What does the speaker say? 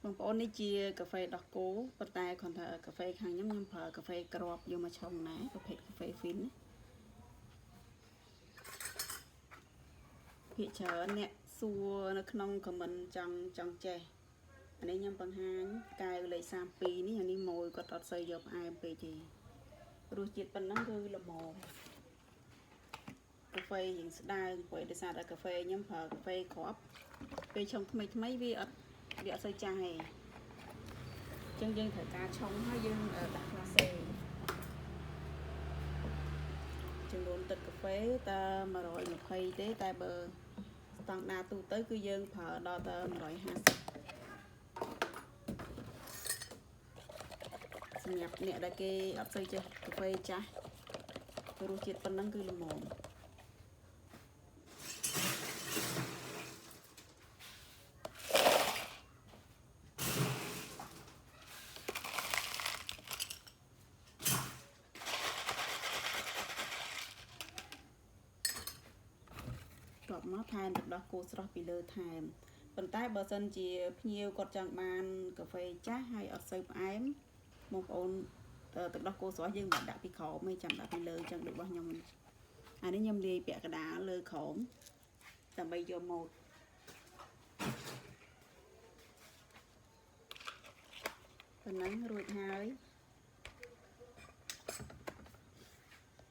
បងប្អូននេះជាកាហ្វេដោះគោប៉ុន្តែគ្រាន់តែកាហ្វេខាងខ្ញុំខ្ញុំប្រើកាហ្វេគ្រាប់យកមកឆុងណាប្រភេទកាហ្វេហ្វីនណាភាគច្រើនអ្នកសួរនៅក្នុង comment ចង់ចង់ចេះអានេះខ្ញុំបង្ហាញកែវលេខ32នេះអានេះម៉ួយគាត់អត់សូវយកផ្អែមពេកទេរសជាតិប៉ុណ្ណឹងគឺល្មមកាហ្វេរៀងស្ដើងព្រោះដោយសារតែកាហ្វេខ្ញុំប្រើកាហ្វេគ្រាប់ពេលឆុងថ្មីថ្មីវាអត់វាអត់សូវចាស់ទេអញ្ចឹងយើងត្រូវការឆុងហើយយើងដាក់ក្លាសេចំនួនទឹកកាហ្វេតើ120ទេតែបើស្តង់ដារទូទៅគឺយើងប្រើដល់ទៅ150សម្រាប់អ្នកដែលគេអត់សូវចេះកាហ្វេចាស់រសជាតិប៉ុណ្ណឹងគឺល្មម តបមកថែមទឹកដោះគោស្រស់ពីលើថែមប៉ុន្តែបើសិនជាភ្ញៀវគាត់ចង់បានកាហ្វេចាស់ហើយអត់សូវផ្អែមបងប្អូនទឹកដោះគោស្រស់យើងមិនដាក់ពីក្រោមទេចាំដាក់ពីលើអញ្ចឹងដូចរបស់ខ្ញុំអានេះខ្ញុំលាយពាក់កណ្ដាលលើក្រោមដើម្បីយកម៉ូតប៉ុណ្ណឹងរួចហើយ។